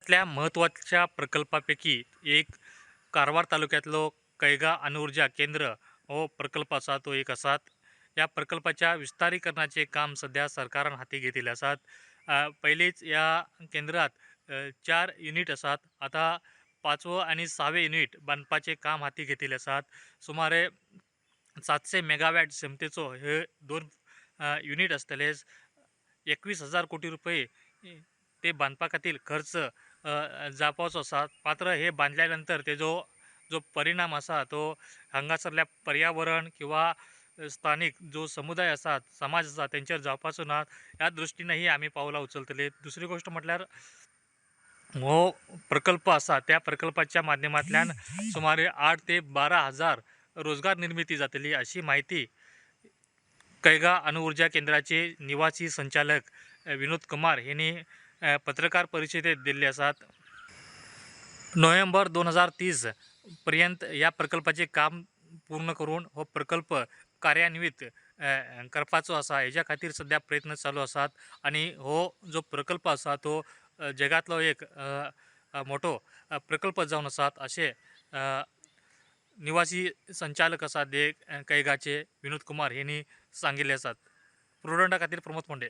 त्या म्हत्वाच्या प्रकल्पापैकी एक कारवार तालुक्यांतलो कैगा अणुऊर्जा केंद्र हो प्रकल्प आसा तो एक आसात. ह्या प्रकल्पाच्या विस्तारीकरणाचे काम सध्या सरकारान हाती घेतिल्ले आसात. पयलींच ह्या केंद्रात 4 युनीट आसात. आतां 5वो आनी 6वें युनीट बांदपाचें काम हाती घेतिल्ले आसात. सुमारे 700 मेगावॅट क्षमतेचो हे 2 युनीट आसतले. 21,000 कोटी रुपये ते बांदपा खातीर खर्च जावपाचो आसा. मात्र हे बांदल्या नंतर तेजो जो परिणाम आसा तो हांगासरल्या पर्यावरण किंवा स्थानीक जो समुदाय आसा, समाज आसा तेंचेर जावपाचो ना ह्या दृश्टीनही आमी पावलां उचलतले. दुसरी गोश्ट म्हटल्यार हो प्रकल्प आसा त्या प्रकल्पाच्या माध्यमांतल्यान सुमारे 8 ते 12 हजार रोजगार निर्मिती जातली अशी म्हायती कैगा अणुऊर्जा केंद्राचे निवासी संचालक विनोद कुमार यांनी पत्रकार परिषदेत दिल्ले आसात. नोव्हेंबर 2030 पर्यंत ह्या प्रकल्पाचे काम पूर्ण करून हो प्रकल्प कार्यान्वित करपाचो आसा. हेज्या खातीर सद्या प्रयत्न चालू आसात आनी हो जो प्रकल्प आसा तो जगांतलो एक मोठो प्रकल्प जावन आसात अशें निवासी संचालक आसा ते कैगाचे विनोद कुमार यांनी सांगिल्ले आसात. प्रुडंटा खातीर प्रमोद फोंडे.